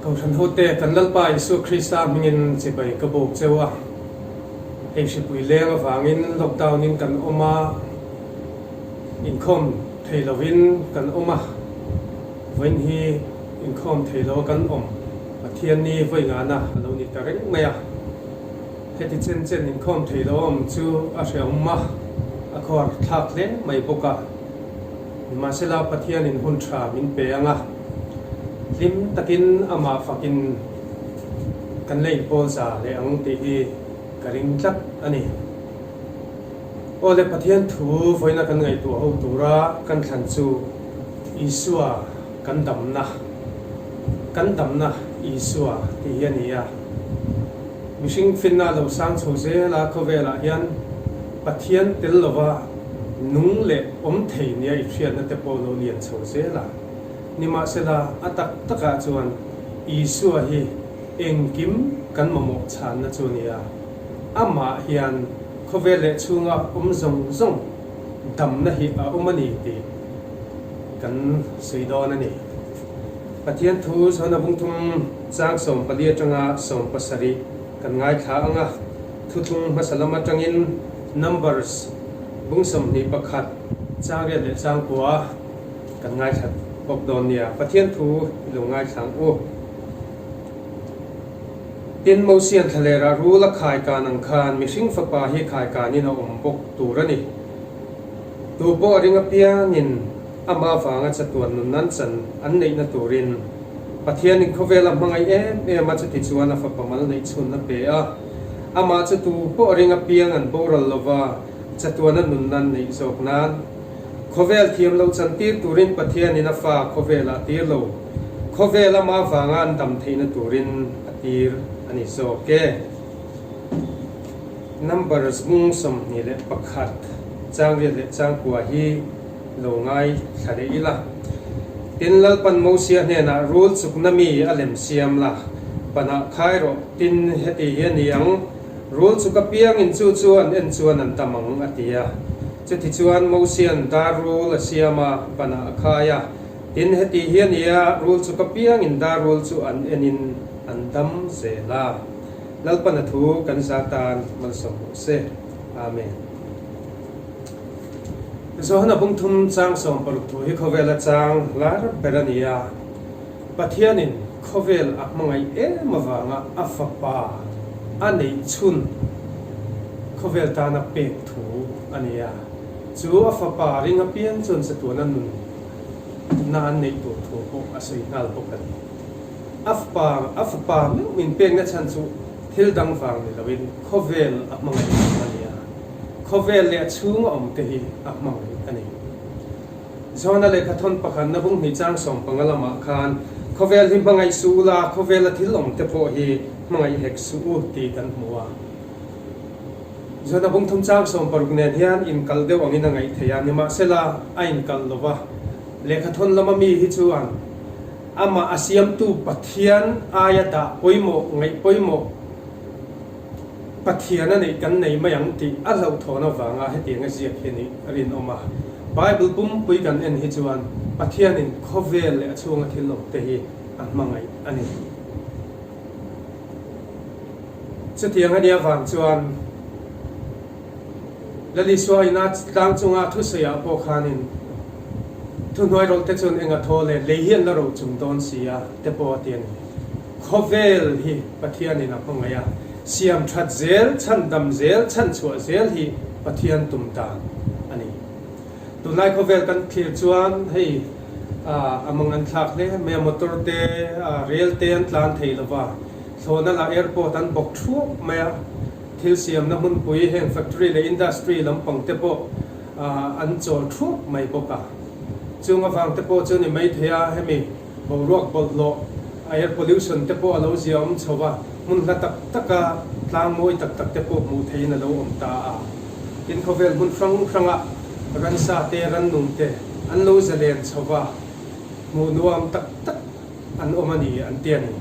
Kohhran hote, kan Lalpa Isua Krista hmingin chibai ka bawk cheu a. Hei hripui leng avangin lockdown in kan awm a, inkhawm thei lovin kan awm a, vawiin hi inkhawm thei lo a kan awm Pathianni vawi ngana a lo ni ta reng mai a. Heti chen chen inkhawm thei lo awm chu a hrehawm a, a khuar thlak hle mai bawk a. Nimahsela Pathianin hun tha min pe ang a, hlim takin amah fakin kan la inpawl za leh ang tih hi ka ring tlat a ni. Aw le, Pathian thu vawiina kan ngaihtuah ho tura kan thlan chu Isua kan damna, kan damna Isua tih hi a ni a. Mihring finna lo sang chho zel a, khawvelah hian Pathian tel lova nung leh awm thei nia i hriatna te pawh lo lian chho zel a. Nimahsela, a tak takah chuan Isua hi engkim kan mamawh chhanna chu a ni a, amah hian khawvel leh chhunga awm zawng zawng damna hi a awm a ni tih kan sawi dawn a ni. Pathian thu Johana bungthum chang 14 atanga 17 kan ngaithla ang a, thuthlung hmasa lam atangin Numbers bung 21 chang riat leh chang kua kan ngaithla bawk dawn nia. Pathian thu i lo ngaithla ang u. Tin, Mosian thlalera rul a khaikan ang khan mihring fapa hi khaikanin a awm bawk tur a ni. Tu pawh a ring apiangin Amah avanga chatuan nun nan chan an neihna turin Pathianin khawvela hmangaih em em a, chuti chuan a fapa mal neih chhun a pe a. Amah chu tu pawh ring apiang an boral lova chatuana nun nan neih zawk nan khawvel thiam loh chan tir turin Pathianin a fa khawvelah tir lo, khawvel amah avanga an dam theihna turin a tir a ni zawk e. Numbers bung 21 chang riat leh chang kua hi lo ngai thla leh ila. Tin, Lalpan Mosia hnenah rul chukna mi a lem siam la, panah khai rawh, tin, heti hi a ni ang, rul chuk apiangin chu chu an en chuan an tam ang, a ti a. Chuti chuan Mosia'n dar rul a siam a, panah a khai a, tin, heti hi a ni a, rul chuk apiangin dar rul chu an enin an dam zel a. Lalpan a thu kan za tan malsawm rawh se. Amen. Johana bungthum chang 60 thu hi khawvela chang lar ber a ni a. Pathianin khawvel a hmangaih em avanga a fapa a neih chhun khawvel tana pek thu a ni a. Chu a fapa ring apiang chuan chatuana nun na an neih tur thu pawh a sawi nghal bawk a ni. A fapa a fapa meuh min pekna chhan chu thil dang vang ni loin khawvel a hmangaih vang a ni a. Khawvel leh a chhunga awmte hi a hmangaih a ni. Johana lehkha thawn pakhatna bung hnih chang 15 lamah khan, Khawvel hi hmangaih suh ula, khawvela thil awmte pawh hi hmangaih hek suh u tih kan hmu a. Johana bung thum chang 60 nen hian inkalh deuh angin a ngaih theih a, nimahsela a inkalh lo va. Lehkha thawn lama mi hi chuan amah a siamtu Pathian aia dah pawimawh, ngaih pawimawh, Pathian a neih kan nei mai ang tih a hlauhthawn avanga hetiang a ziak hi a nih a rinawm a. Bible pumpui kan en hi chuan Pathianin khawvel leh a chhunga thil awmte hi a hmangaih a ni. Chutiang a nih avang chuan Lalisua ina tlang chunga thusawiah pawh khanin thuhnuairawlh te chuan eng a thaw leh lei hi an la ro chung dawn si a te pawh a ti a ni. Khawvel hi Pathianin a hmangaih a, siam that zel, chhandam zel, chhanchhuah zel hi Pathian tum dan a ni. Tunlai khawvel kan thlir chuan hei a mang an thlak hle mai a, motor te, rel te an tlan thei lo va, thlawhna lah airport an bawk thuap mai a, thil siamna hmunpui heng factory leh industry lampang te pawh an chawl thuap mai bawk a. Chung avang te pawh chu ni maithei a, hemi. Boruak bawlhhlawh, air pollution, te pawh a lo zia awm chho a, hmun hla tak taka tlang mawi tak tak te pawh hmuh theihin a lo awm ta a. Tin, khawvel hmun hrang hranga ransa te, rannung te an lo zalen chho va, hmuh nuam tak tak an awm a ni an ti a ni.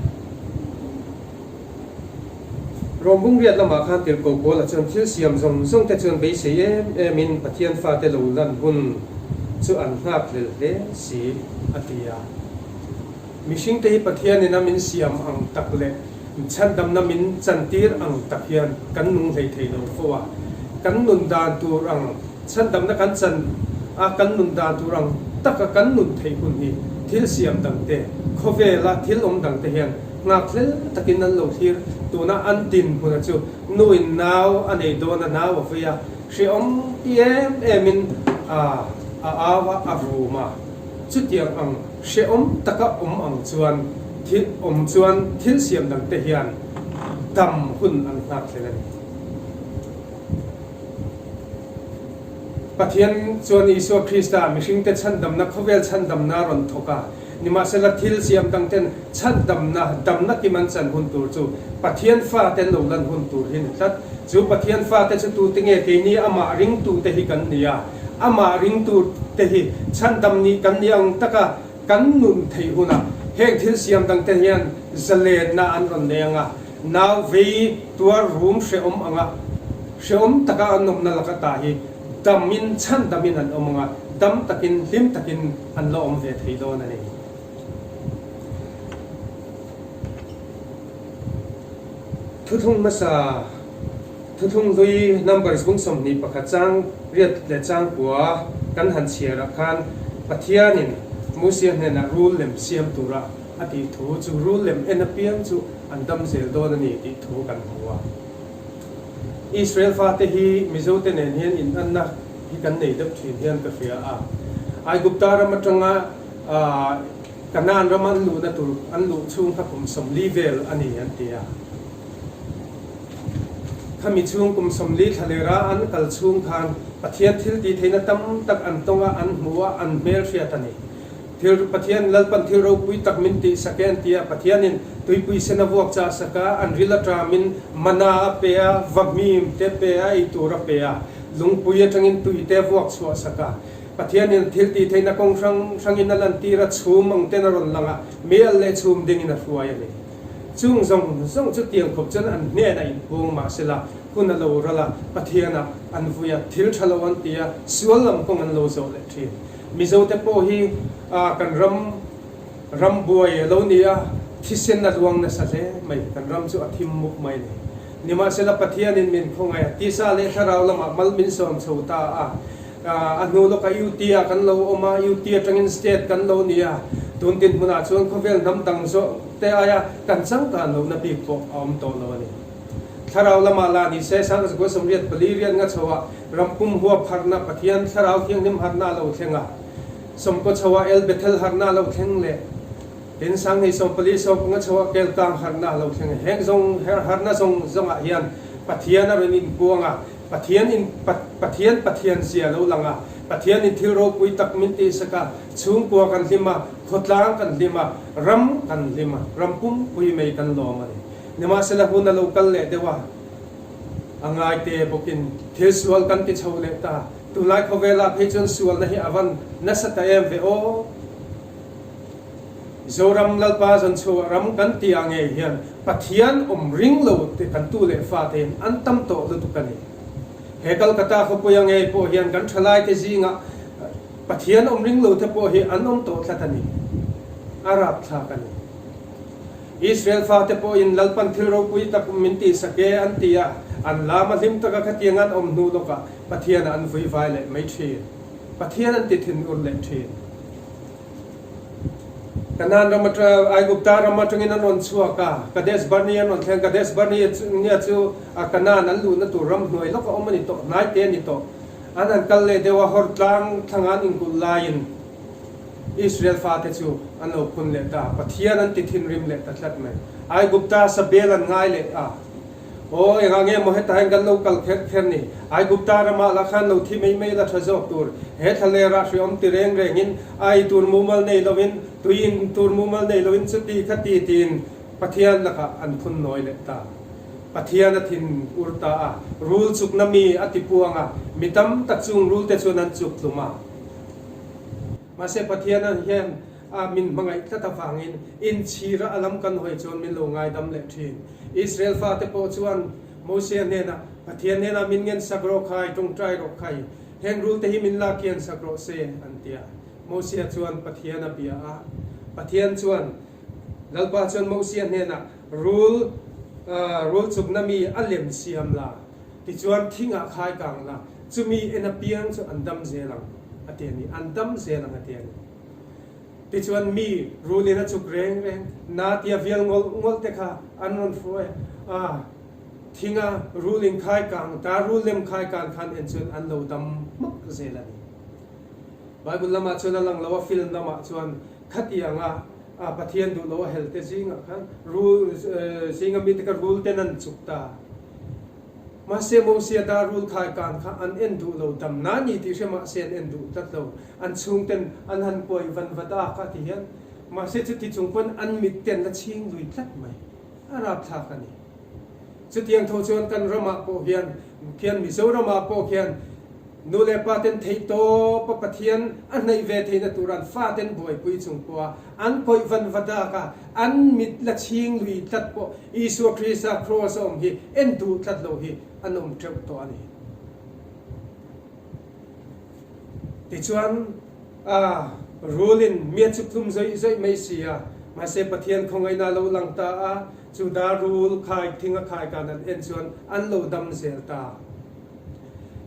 Rawmbung riat lamah khan Tirhkoh Paula chuan thil siam zawng zawng te chuan beisei em emin Pathian fate lo lan hun chu an nghak hlel hle si a ti a. Mihringte hi Pathianin a min siam ang tak leh chhandamna min chantir ang tak hian kan nung hlei thei lo fo a. Kan nun dan tur ang chhandamna kan chan a, kan nun dan tur ang taka kan nun theih hun hi thil siam dangte, khawvela thil awm dangte hian nghakhlel takin an lo thlir. Tuna an dinhmuna chu nuin nau a nei dawn a, nau a vei a, hrehawm ti em emin a a au a, a rum a. Chutiang ang hrehawm taka awm ang chuan thil awm chuan thil siam dangte hian dam hun an nghakhlel a ni. Pathian chuan Isua Krista mihringte chhandamna khawvel chhandamna a rawn thawk a, nimahsela thil siam dangten chhandamna damna kim an chan hun tur chu Pathian fate an lo lan hun tur hi ni tlat. Chu Pathian fate chu tute nge keini amah ringtute hi kan ni a, amah ringtute hi chhandam nih kan ni ang taka kan nun theih hunah heng thil siam dangte hian zalenna an rawn nei ang a, Nau vei tuar rum hrehawm anga hrehawm taka an awmna laka ta hi damin chhan damin an awm anga dam takin hlim takin an la awm ve thei dawn a ni. Thuthlung hmasa Thuthlung hlui Numbers bung 21 chang riat leh chang kua kan han chhiarah khan Pathianin Mosia hnenah rul lem siam tura A tih thu chu rul lem en apiang chu an dam zel dawn a ni tih thu kan hmu a. Israel fate hi Mizote nen hian inanna hi kan nei deuh thin hian ka hria a. Aigupta ram atanga Kanaan rama an luhna tur an luh chhung kha kum 40 vel a ni an ti a. Khami chhung kum 40 thlalera an kal chhung khan Pathian thil tih theihna tam tak an tawng a, an hmu a, an hmelhriat a ni. Thil Pathian Lalpan thil ropui tak min tih sak e an ti a, Pathianin tuipui sen a vuak chah sak a, an ril aṭamin mana a pe a, vahmim te pe a, ei tur a pe a, lungpui aṭangin tui te a vuak chhuah sak a. Pathianin thil tih theihna kawng hrang hrangin a lantir a, chhum ang ten a rawn lang a, meialh leh chhum dingin a hruai a ni. Chung zawng zawng chu tiang khawp chuan an hnenah inpuang mah sela, hun a lo ral a, Pathianah an vui a, thil ṭha lo an ti a, sual lam kawng an lo zawh leh ṭhin. Mizote pawh hi kan ram ram buai a lo ni a, thisen a luang nasa hle mai, kan ram chu a thim mup mai a ni. Nimahsela Pathianin min khawngaih a, tisa leh thlarau lamah mal min sawm chho ta a, a hnu lawkah UT ah kan lo awm a, UT atangin state kan lo ni a, tun dinhmunah chuan khawvel hnam dang zawh te aia kan changkan lohna bik pawh a awm tawh lo a ni. Thlarau lamah lah ni se, Sangkazakua 84 riat nga chhoah ram pum huap harhna Pathian Thlarau Thianghlim harhna a lo thleng a, 90 chhoah El Bethel harhna a lo thleng leh tin Sanghei 14 15 chhoah Kelkang harhna a lo thleng a. Heng zawng harhna zawng zawngah hian Pathian a rawn inpuang a, Pathian in Pathian Pathian zia a lo lang a, Pathian in thil ropui tak min tihsak a, chhungkua kan hlim a, khawtlang kan hlim a, ram kan hlim a, ram pumpui mai kan lawm a ni. Nimahsela hun a lo kal leh deuh a, a ngai te bawkin thil sual kan ti chho leh ta. Tunlai khawvelah phei chuan sualna hi a van nasa ta em ve aw. Zoram Lalpa zawn chhuah ram kan tih ah ngei hian Pathian awm ring lo te kan tu leh fa te hian an tam tawh lutuk a ni. He Calcutta khawpuia ngei pawh hian kan thalai te zingah Pathian awm ring lo te pawh hi an awm tawh tlat a ni. A rapthlak a ni. Israel fate pawhin Lalpan thil ropui tak min tihsak e an ti a, an lam a hlim taka khatiang an awm hnu lawkah Pathianah an vui vai leh mai thin. Pathian an ti thin ur leh thin. Kanaan ram atang, Aigupta ram atangin an rawn chhuak a, Kadesh Barnea an rawn thleng. Kadesh Barnea chu Kanaan an luhna tur ram hnuai lawk a awm a ni tawh, hnai te a ni tawh. An han kal leh deuh a, Hor tlang thlanga an inkulh laiin, Israel fate chu an lo phun leh ta, Pathian an ti thinrim leh ta tlat mai. Aigupta sabel an ngai leh a, Aw, engah nge maw hetah hian kan lo kal kher kher ni? Aigupta ramah lah khan lo thi mai mai la tha zawk tur. He thlalerah hriawm ti reng rengin, ai tur mumal nei lovin, tui in tur mumal nei lovin chuti khati tiin Pathian lakah an phun nawi leh ta. Pathian a thin ur ta a, rul chukna mi a ti puang a, mi tam tak chung rul te chuan an chuk tlum a. Mahse Pathian hian a min hmangaih tlat avangin inchhira a lam kan hawi chuan min lo ngaidam leh thin. Israel fate pawh chuan Mosia hnenah, Pathian hnenah min ngen sak rawh khai, tawngtai rawh khai, heng rulte hi min la kian sak rawh se, an ti a. Mosia chuan Pathian a bia a, Pathian chuan. Lalpa chuan Mosia hnenah, Rul, rul chukna mi a lem siam la, tichuan thingah khai kang la, chumi en apiang chu an dam zel ang, a ti a ni. An dam zel ang, a ti a ni. Tichuan mi rulin a chuk reng reng, na tia vial ngawlh ngawlh te kha an rawn hruai a, thinga rulin khai kang ta, rul lem khai kan khan en chuan an lo dam hmak zel a ni. Bible lamah chuan a lang lo a, film lamah chuan khatianga Pathian duh lo a hel te zingah khan rul zinga mite kha rul ten an chuk ta. Mahse Mosia dar rul khai kan kha an en duh lo dam na ni tih hre mahse an en duh tlat lo. An chhung ten an han kuai van vat a kha ti hian mahse chuti chung pawn an mit ten la chhing lui tlat mai. A rapthlak a ni. Chutiang tho chuan kan ramah pawh hian khian Mizoramah pawh khian Nu leh pa ten theih tawp a Pathian a hnaih ve theihna tur an fa ten buaipui chung pawh a an kawih van va dak a, an mit la chhing lui tlat pawh Isua Krista Kraws a awm hi en duh tlat lo hi an awm teuh tawh a ni. Tichuan a rulin mi a chuk tlum zawih zawih mai si a, mahse Pathian khawngaihna a lo lang ta a, chu dar rul khai thing a khai kan an en chuan an lo dam zel ta.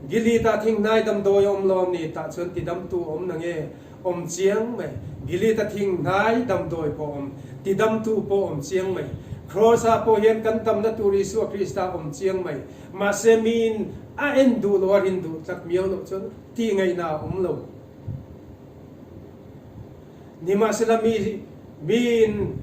Gilead-ah thinghnai damdawi a awm lo ni tah chuan tidamtu a awm na nge? Awm chiang mai. Gilead-a thinghnai damdawi pawh awm, tidamtu pawh awm chiang mai. Kraws-ah pawh hian kan damna tur Isua Krista awm chiang mai. Mahse miin a en duh lo a rin duh tlat miau loh chuan tih ngaihna a awm lo. Nimahsela mi miin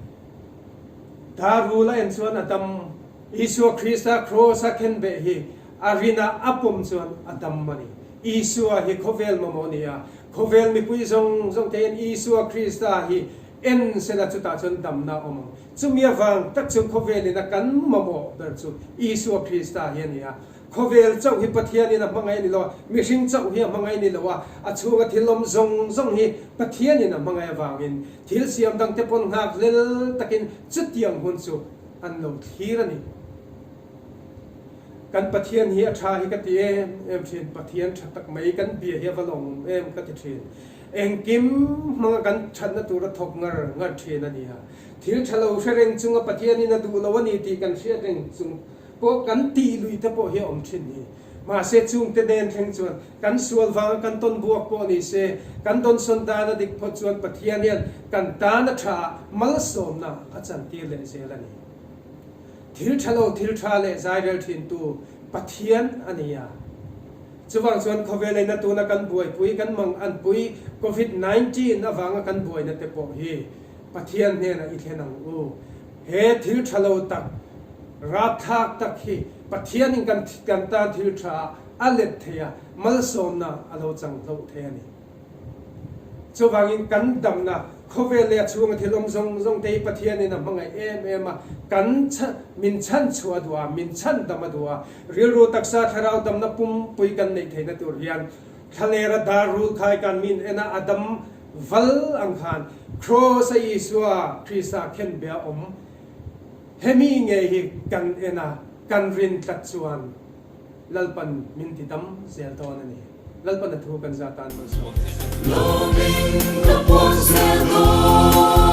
darul a en chuan a dam. Isua Krista Kraws-a khenbeh hi A rinah a pawm chuan a dam a ni. Isua hi khawvel mamawh a ni a, khawvel mipui zawng zawng te hian Isua Krista hi en sela chutah chuan damna a awm ang. Chumi avang tak chuan khawvelin a kan mamawh ber chu Isua Krista hi a ni a. Khawvel chauh hi Pathianin a hmangaih a ni lo a, mihring chauh hi a hmangaih a ni lo a, a chhunga thil awm zawng zawng hi Pathianin a hmangaih avangin thil siam dangte pawn nghak hlel takin chutiang hun chu an lo thlir a ni. Kan Pathian hi a tha hi ka ti em em thin, Pathian tha tak mai kan bia hi a va lawmawm em ka ti thin. Engkim hmanga kan thatna tura thawk ngar ngar thin a ni a. Thil tha lo hre reng chunga Pathianin a duh lo a ni tih kan hriat reng chung pawh kan tih lui te pawh hi a awm thin hi. Mahse chungte nen thleng chuan kan sual vanga kan tawn buak pawh ni se, kan dawnsawn dan a dik phawt chuan Pathian hian kan tan a tha ah malsawmna a chantir leh zel a ni. Thil tha lo thil tha leh zairel thintu Pathian a ni a. Chuvang chuan khawvel eina tuna kan buaipui, kan mang anpui Covid 19 avanga kan buaina te pawh hi Pathian hnenah i thlen ang u. He thil tha lo tak, rapthlak tak hi Pathianin kan kan tan thil tha ah a let thei a, malsawmna a lo chang hlauh thei a ni. Chuvangin kan damna khawvel leh a chhunga thil awm zawng zawng te hi Pathianin a hmangaih em em a, kan min chhan chhuah a duh a, min chhan dam a duh a, rilru taksa thlarau damna pumpui kan neih theihna tur hian thlalera dar rul khai kan min en a, a dam val ang khan Kraws a Isua Krista khenbe a awm hemi ngei hi kan en a, kan rin tlat chuan Lalpan min ti dam zel dawn a ni. Lalpan a thu kan za tan malsawm. Lawmin ka puan zel dawn.